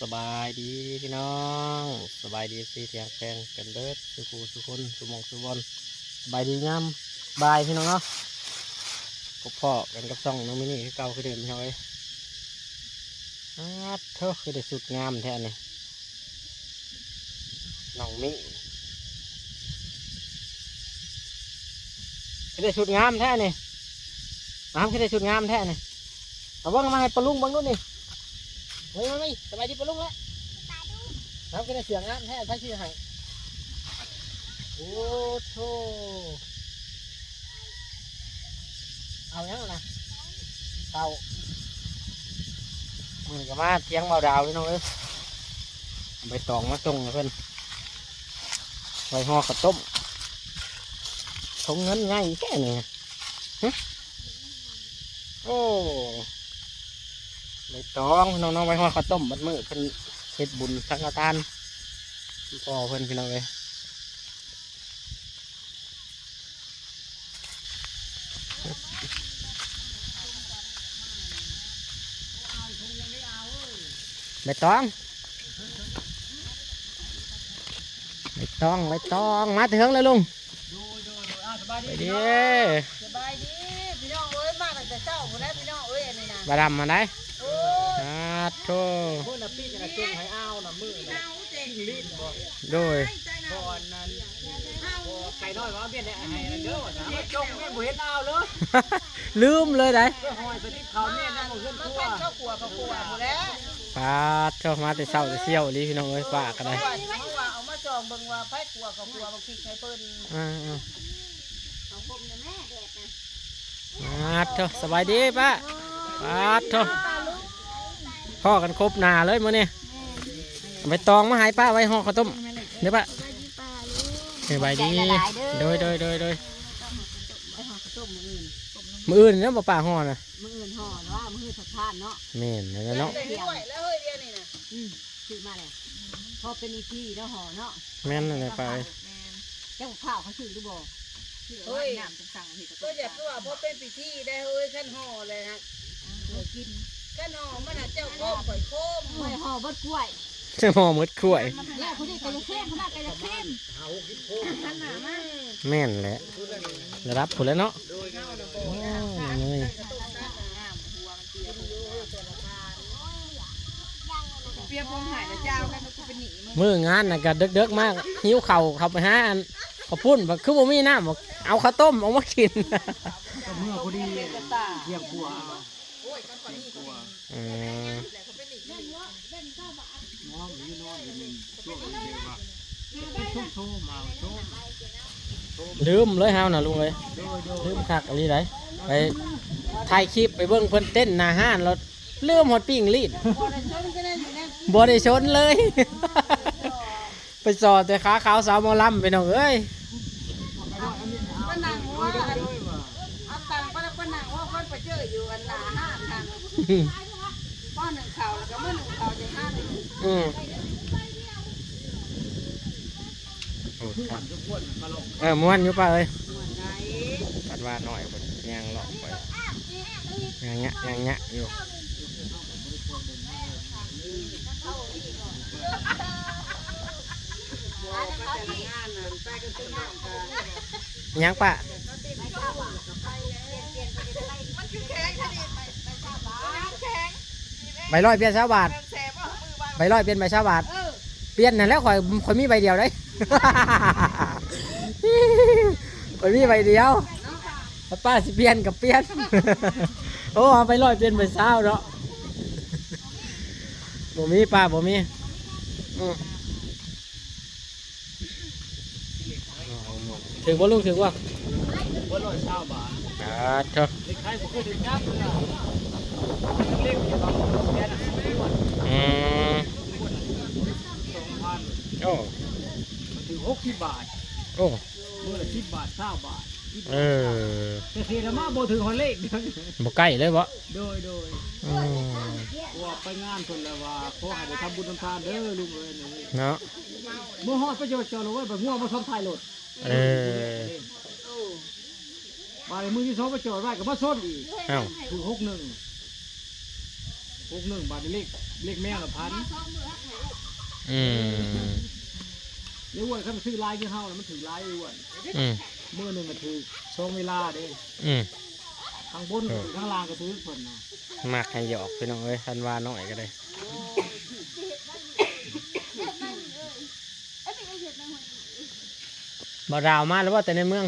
ສະບາຍດີພີ່ນ້ອງ ສະບາຍດີເອັຟຊີ ທີ່ຮັກແພງກັນເບິດສູ່ຜູ້ສູ່ຄົນ ສູ່ໝ່ອງສູ່ບ່ອນ. ສະບາຍດີຍາມບ່າຍພີ່ນ້ອງເນາະ ພົບພໍ້ກັນກັບຊ່ອງນ້ອງມິນີຄືເກົ່າຄືເດີມພີ່ນ້ອງເອີຍ. ອາດໂທ້ ຄືໄດ້ຊຸດງາມແທ້ນີ້ ນ້ອງມິ ຄືໄດ້ຊຸດງາມແທ້ນີ້. ນ້ຳ ຄືໄດ້ຊຸດງາມແທ້ນີ້. ເອົາເບິ່ງມາໃຫ້ປ້າລຸງເບິ່ງດູນີ້. ມາ ມາ ມາ ສະບາຍດີປ້າລຸງແຫຼະ. ນ້ຳ ຄືໄດ້ເສື້ອງາມແທ້ ໃຜຊື້ໃຫ້? ໂອ້ໂທ້ ເອົາຫຍັງນະ? ເຂົ້າ. ມື້ນີ້ກໍມາຖຽງບ່າວດາວພີ່ນ້ອງເອີຍ ເອົາໃບຕອງມາສົ່ງໃຫ້ເພິ່ນ ໄວ້ຫໍ່ເຂົ້າຕົ້ມ. ຖົງເງິນໃຫຍ່ແທ້ນີ້. ຫຶ ໂອ້ ໃບຕອງພີ່ນ້ອງເນາະ ໄວ້ຫໍ່ເຂົ້າຕົ້ມບັດມື້ເພິ່ນເຮັດບຸນສັງຄະທານ ພໍ່ເພິ່ນພີ່ນ້ອງເອີຍ. ໃບຕອງ ໃບຕອງ ໃບຕອງ ມາເຖິງແລ້ວລຸງ. ໂດຍ ໂດຍ ໂດຍ ອ່າ ສະບາຍດີ ສະບາຍດີພີ່ນ້ອງເອີຍ ມາຕັ້ງແຕ່ເຊົ້າພຸ້ນແຫຼະພີ່ນ້ອງເອີຍ ອັນນີ້ນະ ບາດຳມາໄດ໋. ໂອ້ຍ ອາດໂທ້ ເບິ່ງນະ ປີກະເກັ່ງໃຫ້ອາວນະ ມື້ນະ ຈິງລີດບໍ່. ໂດຍ ຕອນນັ້ນ ໄກ່ນ້ອຍວ່າ ເອົາເບຍໃຫ້ເດີ ວ່າຊັ້ນ ມາຈົງເບຍບໍ່ເຫັນອາວເລີຍ ລືມເລີຍໄດ໋. ໄປຫ້ອຍສະຕິບເຂົ້າເມຍນຳເຮືອນຄົວ ເຂົ້າຄົວ ເຂົ້າຄົວພຸ້ນແຫຼະ. ປາດໂທ້ ມາແຕ່ເຊົ້າແຕ່ສ່ຽວອີ່ຫຼີພີ່ນ້ອງເອີຍ ປ້າກໍໄດ້ ເພາະວ່າເອົາມາສ່ອງເບິ່ງວ່າໃຜຂົ້ວເຂົ້າຄົວ ບັກພິກໃຫ້ເພິ່ນ. ເອີໆ ເອົາຫົ່ມນະແມ່ ແດດນະ. ປາດໂທ້ ສະບາຍດີປ້າ. ປາດໂທ້ ພໍ້ກັນຄົບໜ້າເລີຍມື້ນີ້. ໃບຕອງມາໃຫ້ປ້າໄວ້ຫໍ່ເຂົ້າຕົ້ມເດີປ້າ. ສະບາຍດີ ໂດຍ ໂດຍ ໂດຍ ໂດຍ. ມື້ອື່ນແລ້ວບໍ່ປ້າຫໍ່ນະ? ມື້ອື່ນຫໍ່ແລ້ວ ມື້ອື່ນທານເນາະ. ແມ່ນແລ້ວເນາະ ແຕ່ຫ້ວຍແລ້ວເຮີ້ຍ ດຽວນີ້ນະ. ອືມ ຊື້ມາແລ້ວ ພໍເປັນອີພີເນາະ ຫໍ່ເນາະ. ແມ່ນແລ້ວປ້າເອີຍ ແມ່ນ. ເຈົ້າຂ້າວເຂົາຊື້ຫຼືບໍ່? ຊື້ ເຮີ້ຍ ນ້ຳຈັ່ງສັ່ງເຮັດ ກໍຢາກຄືວ່າພໍເປັນພິທີໄດ໋ເຮີ້ຍ. ຄັນຫໍ່ແລ້ວນະ ເອີ ກິນ ຄັນຫໍ່ມັນນະ ເຈົ້າໂຄມຂ້ອຍໂຄມ ຂ້ອຍຫໍ່ເບິດກ້ວຍ ເຈົ້າຫໍ່ເບິດກ້ວຍ ແລ້ວຜູ້ນີ້ກໍຢາກເຄັມ ຜູ້ນັ້ນກໍຢາກເຄັມ. ແມ່ນແຫຼະ ລະດັບພຸ້ນແຫຼະເນາະ. ໂອ້ຍ ນ້ອງເອີຍ ປຽບວົງຫາຍແລ້ວຈ້າວກັນ ກູເປັນໜີ້ມຶງ. ມື້ງານນະກະເດິກໆ ມາ ຫິວເຂົ້າ ເຂົ້າໄປຫາອັນເຂົ້າປຸ້ນ ບາດຄືບໍ່ມີນ້ຳ ເອົາເຂົ້າຕົ້ມອອກມາກິນ ກໍເມື່ອພໍດີ ເປັນກະຕ່າ ທ່ຽງຄົວເອົາ. ອືມ ນອນຢູ່ ນອນຢູ່ນີ້ ຊ່ວງນີ້ເດວ່າ ໂຊມ ໂຊມ ໂຊມ ລືມເລີຍເຮົານະລຸງເອີຍ. ໂດຍ ໂດຍ ລືມຄັກອີ່ຫຼີໄດ໋ ໄປຖ່າຍຄລິບ ໄປເບິ່ງເພິ່ນເຕັ້ນໜ້າຮ້ານ ແລ້ວລືມຮອດປີ້ງລີດ ບໍ່ໄດ້ຊົນເລີຍ. ໄປສໍ່ແຕ່ຂາຂາວສາວໝໍລຳ ພີ່ນ້ອງເອີຍ. ໄປນັ່ງຫົວ ເອົາຕັງໄປ ໄປນັ່ງຫົວຄົນໄປເຈີຢູ່ອັນໜ້າຮ້ານຫັ້ນ ປ້ອນໜຶ້ງເຂົ້າ ແລ້ວກໍມື້ໜຶ້ງເຂົ້າຢູ່ຮ້ານ. ອືມ ໂອ້ ເອີ ມ່ວນຢູ່ປ້າເອີຍ ມ່ວນໄດ໋. ກັດວ່ານ້ອຍພຸ້ນ ຍ່າງເລາະໄປ ຍ່າງຍະ ຍ່າງຍະຢູ່. ຫຍັງປ້າ? ໃບຮ້ອຍປ່ຽນຊາວບາດ ໃບຮ້ອຍປ່ຽນໃບຊາວບາດ. ປ່ຽນຫັ້ນແຫຼະ ຂ້ອຍ ຂ້ອຍມີໃບດຽວເດ້ ຂ້ອຍມີໃບດຽວ. ຖ້າປ້າຊິປ່ຽນກໍປ່ຽນ. ໂອ້ ເອົາໃບຮ້ອຍປ່ຽນໃບຊາວເນາະ. ບໍ່ມີປ້າ ບໍ່ມີ. ອືມ ຖືກບໍ່ລຸງ ຖືກບໍ່? ບໍ່ ຮ້ອຍຊາວບາດ. ອາ ເຖາະ ເລກຂາຍບໍ່ເຄີຍໄດ້ຈັບເລີຍ. ເລກ ອືມ ສອງພັນ. ໂອ້ ຖືກຫົກສິບບາດ. ໂອ້ ມື້ລະສິບບາດ ຊາວບາດ. ເອີ ແຕ່ເທລະມາບໍ່ຖືກຮອດເລກ. ບໍ່ໃກ້ເລີຍບໍ່? ໂດຍ ໂດຍ. ອືມ ວ່າໄປງານເພິ່ນລະວ່າ ຂໍໃຫ້ໄດ້ທຳບຸນທຳທານເດີລຸງເອີຍ ເນາະ. ເມື່ອຮອດໄປຈອດ ຈອດລົດໄວ້ ບັດງົວມາຊອນທ້າຍລົດ. ເອີ ບາດນີ້ມື້ທີສອງໄປຈອດໄວ້ກໍມາຊົນອີກ. ອ້າວ ຖືກຫົກໜຶ່ງ. ຫົກໜຶ່ງ ບາດນີ້ເລກ ເລກແມວລະພັນ. ອືມ ເລກອ້ວນ ຄັນມັນຊື້ຫຼາຍຄືເຮົາລະ ມັນຖືກຫຼາຍ. ອ້ວນ ອືມ ມື້ໜຶ່ງກໍຖືກສອງເວລາເດ້. ອືມ ຂ້າງບົນກໍຖືກ ເອີ ຂ້າງລ່າງກໍຖືກເພິ່ນນະ. ມັກໃຫ້ຫຍອກພີ່ນ້ອງເອີຍ ຄັນວ່ານ້ອຍກໍໄດ້. ບ່າວດາວມາແລ້ວບໍ່ ແຕ່ໃນເມືອງ?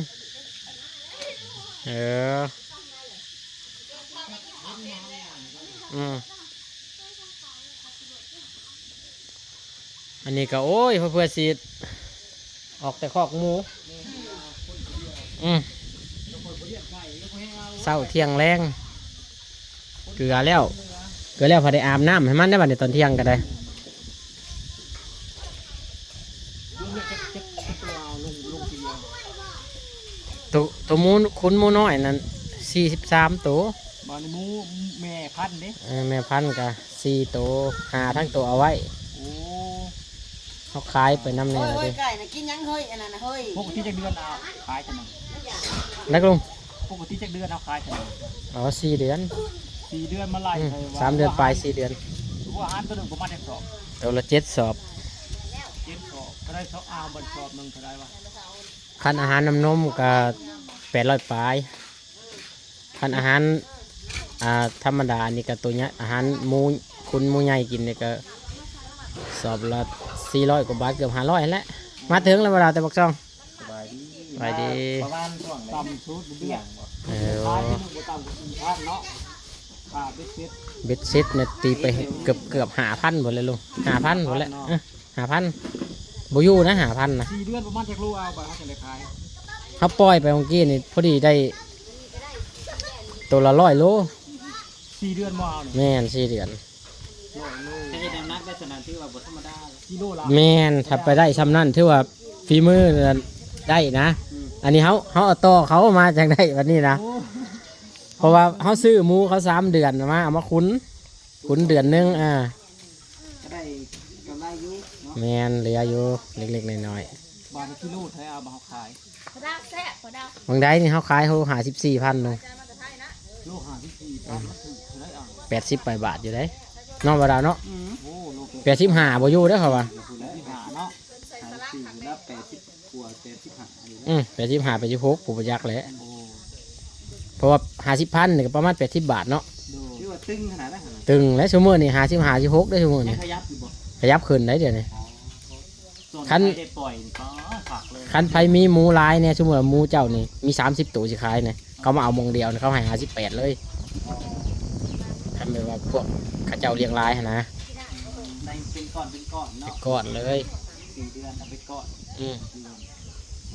ເອີ ອືມ ອັນນີ້ກໍ ໂອ້ຍ ເພື່ອຊິອອກແຕ່ຄອກໝູ. ອືມ ເຊົ້າທ່ຽງແລງ ເກືອແລ້ວ ເກືອແລ້ວ ພໍໄດ້ອາບນ້ຳໃຫ້ມັນໄດ້ບັດນີ້ ຕອນທ່ຽງກໍໄດ້. ໂຕ ໂຕໝູ ຂຸນໝູນ້ອຍນັ້ນ ສີ່ສິບສາມໂຕ. ບາດນີ້ໝູແມ່ພັນເດ້? ເອີ ແມ່ພັນກະສີ່ໂຕ ຫາທັງໂຕເອົາໄວ້. ໂອ້ ເຮົາຂາຍໄປນຳແດ່ລະເດ້. ເຮີ້ຍ ເຮີ້ຍ ໄກ່ນະ ກິນຫຍັງເຮີ້ຍ ອັນນັ້ນນະເຮີ້ຍ? ປົກກະຕິຈັກເດືອນເອົາຂາຍຈັ່ງນັ້ນ? ນັກລົງ ປົກກະຕິຈັກເດືອນເຮົາຂາຍຈັ່ງນັ້ນ? ອໍ ສີ່ເດືອນ. ສີ່ເດືອນມາໄລ່ ອືມ ໃຫ້ວ່າ ສາມເດືອນປາຍ ສີ່ເດືອນ. ຫົວອາຫານໂຕໜຶ່ງປະມານຈັກສອບ? ໂຕລະເຈັດສອບ. ເຈັດສອບ ເທົ່າໃດສອບ? ອ້າວ ບັດສອບໜຶ່ງເທົ່າໃດວະ? ຄັນອາຫານນຳນົມກະແປດຮ້ອຍປາຍ. ຄັນອາຫານ ອ່າ ທຳມະດານີ້ກະໂຕໃຫຍ່ ອາຫານໝູ ຂຸນໝູໃຫຍ່ກິນນີ້ກະສອບລະສີ່ຮ້ອຍກວ່າບາດ ເກືອບຫ້າຮ້ອຍຫັ້ນແຫຼະ. ມາເຖິງແລ້ວບໍ່ດາວ ແຕ່ປາກຊ່ອງ? ສະບາຍດີ ສະບາຍດີ. ປະມານຊ່ວງໃດ? ຕ່ຳສຸດເດືອນ ເອີ ຂາຍເທື່ອໜຶ່ງບໍ່ຕ່ຳກວ່າສີ່ພັນເນາະ ຄ່າເບັດເສັດ. ເບັດເສັດນະ ຕີໄປເກືອບ ເກືອບຫ້າພັນພຸ້ນແຫຼະລຸງ ຫ້າພັນພຸ້ນແຫຼະ. ເອີ ຫ້າພັນ ບໍ່ຢູ່ນະ ຫ້າພັນນະ. ສີ່ເດືອນປະມານຈັກໂລເອົາ ບາດເຮົາຈັ່ງໄດ້ຂາຍ? ເຮົາປ່ອຍໄປເມື່ອກີ້ນີ້ ພໍດີໄດ້ໂຕລະຮ້ອຍໂລ. ສີ່ເດືອນບໍ່ເອົານີ້? ແມ່ນ ສີ່ເດືອນ. ຮ້ອຍໂລ ຖ້າເຮັດນ້ຳໜັກໄດ້ສ່ຳນັ້ນ ຖືວ່າບໍ່ທຳມະດາ. ກິໂລລະ ແມ່ນ ຖ້າໄປໄດ້ສ່ຳນັ້ນ ຖືວ່າຝີມືໄດ້ນະ. ອືມ ອັນນີ້ເຮົາ ເຮົາເອົາຕໍ່ເຂົາມາຈັ່ງໄດ້ບັດນີ້ນະ. ໂອ້ ເພາະວ່າເຮົາຊື້ໝູເຂົາສາມເດືອນມາ ເອົາມາຂຸນ ຂຸນເດືອນໜຶ່ງ ອ່າ ກໍໄດ້ກຳໄລຢູ່ເນາະ. ແມ່ນ ເຫຼືອຢູ່ເລັກໆນ້ອຍໆ. ບາດນີ້ກິໂລເທົ່າໃດເອົາມາເຮົາຂາຍ? ປາດາວແຊບ ປາດາວ. ບາງໃດນີ້ເຮົາຂາຍໂລຫ້າສິບສີ່ພັນໜຶ່ງ. ໂລຫ້າສິບສີ່ພັນ ມັນຖືກເທົ່າໃດອ່ະ? ແປດສິບປາຍບາດຢູ່ເດ້ເນາະ ບໍ່ດາວເນາະ. ອືມ ໂອ້ ໂລແປດສິບຫ້າ ບໍ່ຢູ່ເດ້ເຂົາວ່າ. ແປດສິບຫ້າເນາະ ຂາຍສີ່ລະແປດສິບກວ່າ ແປດສິບຫ້ານີ້ແຫຼະ. ອືມ ແປດສິບຫ້າ ແປດສິບຫົກ ຜູ້ບໍ່ຈັກແຫຼະ. ໂອ້ ເພາະວ່າຫ້າສິບພັນນີ້ກໍປະມານແປດສິບບາດເນາະ. ໂດຍ ຖືວ່າຕຶງຂະໜາດນັ້ນ. ຕຶງແຫຼະ ຊຸມື້ນີ້ຫ້າສິບຫ້າ ຫ້າສິບຫົກເດ້ ຊຸມື້ນີ້. ຍັງຂະຫຍັບຢູ່ບໍ່? ຂະຫຍັບຂຶ້ນໄດ໋ດຽວນີ້. ອໍ ຄັນ ຄັນໄປໄດ້ປ່ອຍນີ້ກໍຄັກເລີຍ. ຄັນໃຜມີໝູຫຼາຍແດ່ ສົມມຸດວ່າໝູເຈົ້ານີ້ມີສາມສິບໂຕຊິຂາຍນະ ເຂົາມາເອົາໝ່ອງດຽວນີ້ ເຂົາໃຫ້ຫ້າສິບແປດເລີຍ. ຄັນແບບວ່າພວກເຂົາເຈົ້າລ້ຽງຫຼາຍຫັ້ນນະ. ໃນເປັນກ້ອນເປັນກ້ອນເນາະ ເປັນກ້ອນເລີຍ. ສີ່ເດືອນເອົາເປັນກ້ອນ. ອືມ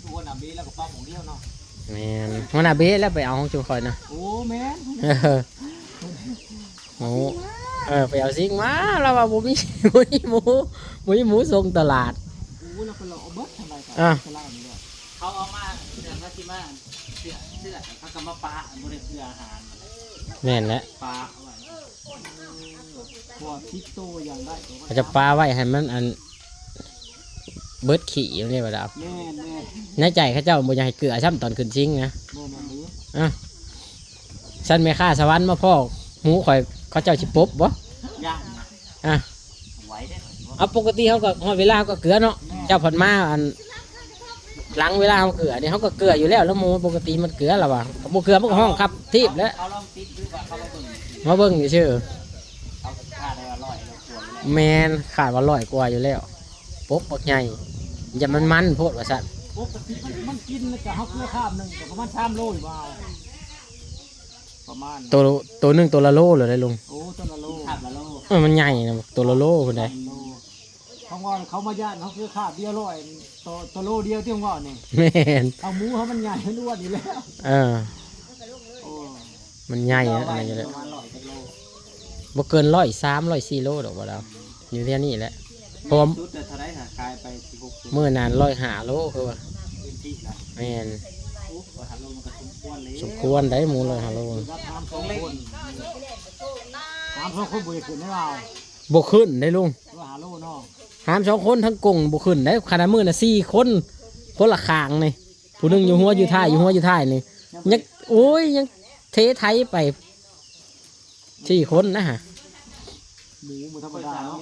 ຫົວໜ້າເບະແລ້ວກໍປະໝ່ອງດຽວເນາະ. ແມ່ນ ຫົວໜ້າເບະແລ້ວໄປເອົາຂອງຈຸມຂ້ອຍນະ. ໂອ້ ແມ່ນ ເອີ ໝູ ເອີ ໄປເອົາຊິງມາ ລາວວ່າບໍ່ມີ ບໍ່ມີໝູ ບໍ່ມີໝູສົ່ງຕະຫຼາດ. ໂອ້ຍ ລາວໄປເລາະເອົາເບິດທາງໃດກໍ ອ່າ ຕະຫຼາດນີ້ແຫຼະ. ເຂົາເອົາມາ ເຊື່ອງເຂົາຊິມາ ເຊື່ອງ ເຊື່ອງເຂົາກໍມາປະ ບໍ່ໄດ້ເພື່ອອາຫານ. ແມ່ນແຫຼະ ປະເອົາໄວ້. ເຂົາຈະປະໄວ້ໃຫ້ມັນອັນ ເບິດຂີ້ຢູ່ນີ້ບໍ່ດາວ. ແມ່ນໆ ໃນໃຈເຂົາເຈົ້າບໍ່ຢາກໃຫ້ເກືອຊ້ຳຕອນຂຶ້ນຊິງນະ. ແມ່ນໆ ເອີ ຊັ້ນແມ່ຄ້າສະຫວັນມາພໍ້ໝູຂ້ອຍ ເຂົາເຈົ້າຊິປົບບໍ່? ຢ້ານນະ. ອ່ະ ໄຫວເດ້. ເອົາ ປົກກະຕິເຮົາກໍຮອດເວລາເຮົາກໍເກືອເນາະ. ແມ່ນ ເຈົ້າພັດມາອັນ ຫຼັງເວລາເຮົາເກືອນີ້ ເຮົາກໍເກືອຢູ່ແລ້ວ ລະໝູປົກກະຕິມັນເກືອລະວ່າ ບໍ່ເກືອມັນກໍຮ້ອງຂັບຖີບແຫຼະ. ເຂົາລອງຕິດດູວ່າເຂົາມາເບິ່ງ ມາເບິ່ງຊື່ໆ. ເຂົາກໍຄາດໄດ້ວ່າຮ້ອຍກວ່າຢູ່ແລ້ວ. ແມ່ນ ຄາດວ່າຮ້ອຍກວ່າຢູ່ແລ້ວ. ປົກບັກໃຫຍ່ ຢ້ານມັນມັນໂພດວ່າຊັ້ນ. ປົກກະຕິມັນ ມັນກິນແລ້ວກໍເຮົາເກືອຄາບໜຶ່ງກໍປະມານສາມໂລຢູ່ບໍ່? ປະມານ ໂຕ ໂຕໜຶ່ງໂຕລະໂລເລີຍໄດ໋ລຸງ. ໂອ້ ໂຕລະໂລ ຄາບລະໂລ. ເອີ ມັນໃຫຍ່ນະ ໂຕລະໂລພຸ້ນໃດ໋. ສາມໂລ. ເຂົາວ່າເຂົາມາຢ້ານເຮົາເກືອຄາບດຽວຮ້ອຍ ໂຕ ໂຕໂລດຽວທີ່ເຮົາເວົ້ານີ້. ແມ່ນ ເອົາໝູເຮົາມັນໃຫຍ່ ມັນອ້ວນຢູ່ແລ້ວ. ເອີ ໂອ້ ມັນໃຫຍ່ນະ ປະມານຮ້ອຍກວ່າໂລ. ບໍ່ເກີນຮ້ອຍສາມ ຮ້ອຍສີ່ໂລດອກບໍ່ດາວ ຢູ່ແຖວນີ້ແຫຼະ. ເພາະວ່າສຸດແຕ່ເທົ່າໃດຫາຂາຍໄປສິບຫົກໂລ. ມື້ນັ້ນຮ້ອຍຫ້າໂລຄືວ່າ. ພື້ນທີ່ລະ. ແມ່ນ. ໂອ້ ຮ້ອຍຫ້າໂລມັນກໍສົມຄວນເລີຍ. ສົມຄວນໄດ໋ ໝູຮ້ອຍຫ້າໂລ. ຫາມສອງຄົນ ຫາມສອງຄົນບໍ່ໄດ້ຂຶ້ນໃດລາວ. ບໍ່ຂຶ້ນໄດ໋ລຸງ. ຮ້ອຍຫ້າໂລເນາະ. ຫາມສອງຄົນທັງກົງບໍ່ຂຶ້ນໄດ໋. ຂະໜາດມື້ນະສີ່ຄົນ ຄົນລະຂ້າງນີ້. ຜູ້ໜຶ່ງຢູ່ຫົວຢູ່ທ້າຍ ຢູ່ຫົວຢູ່ທ້າຍນີ້ ຍັງ ໂອ້ຍ ຍັງເທໄຖໄປສີ່ຄົນນະຫະ. หมูมันธรรมดาเนาะ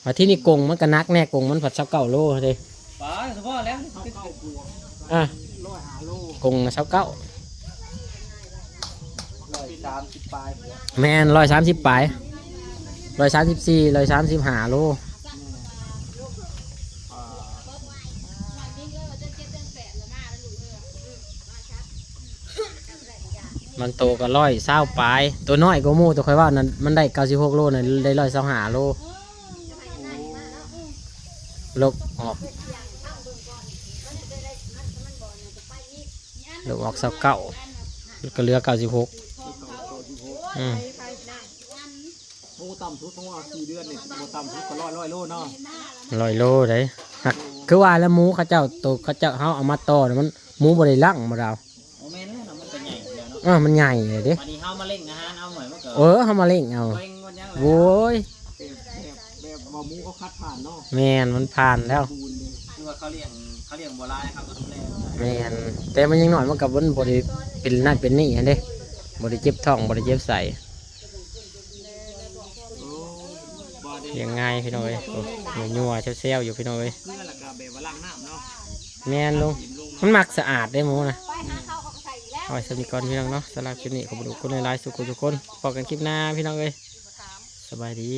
บาดทีนี้กรงมันก็หนักแน่ กรงมันพัดซาวเก้าโลเด้ ป๋า เฉพาะแล้ว ซาวเก้าบวก อ่ะ ร้อยห้าโล กรงน่ะซาวเก้า ร้อยสามสิบปลาย แม่น ร้อยสามสิบปลาย ร้อยสามสิบสี่ ร้อยสามสิบห้าโล บางโตก็ร้อยซาวปลาย โตน้อยกว่าหมู่ โตข้อยว่านั่น มันได้เก้าสิบหกโลนั่น ได้ร้อยซาวห้าโล ลบออก ลบออกซาวเก้า ก็เหลือเก้าสิบหก อืม โอ้ ต่ำสุด เพราะว่าสี่เดือนนี่ บ่ต่ำสุดก็ร้อย ร้อยโลเนาะ ร้อยโลเด้ หัก คือว่าแล้วหมูเขาเจ้า โตเขาเจ้า เฮาเอามาต่อน่ะ มัน หมูบ่ได้ลังบ่ดาว โอ้ แม่นแล้วเนาะ มันก็ใหญ่อยู่แล้วเนาะ เออ มันใหญ่เลยเด้ บัดนี้เฮามาเร่งอาหารเอาหน่อย มันก็ เออ เฮามาเร่งเอา เร่งมันยัง โอ้ย แบบ แบบ แบบว่าหมูเขาคัดผ่านเนาะ แม่น มันผ่านแล้ว คือว่าเขาเลี้ยง เขาเลี้ยงบ่หลาย เขาก็ดูแล แม่น แต่มันยังน้อย มันก็บ่ บ่ได้เป็นนั่นเป็นนี่หั้นเด้ บ่ได้เจ็บท้อง บ่ได้เจ็บไส้ เลี้ยงง่ายพี่น้องเอ้ย โอ้ ยั่วๆ แซวๆ อยู่พี่น้องเอ้ย แม่นลุง มันมักสะอาดเด้หมูนะ เอาไว้ส่ำนี้ก่อนพี่น้องเนาะ สำหรับคลิปนี้ขอบคุณทุกคนหลายๆ สุขทุกคน พบกันคลิปหน้าพี่น้องเอ้ย สบายดี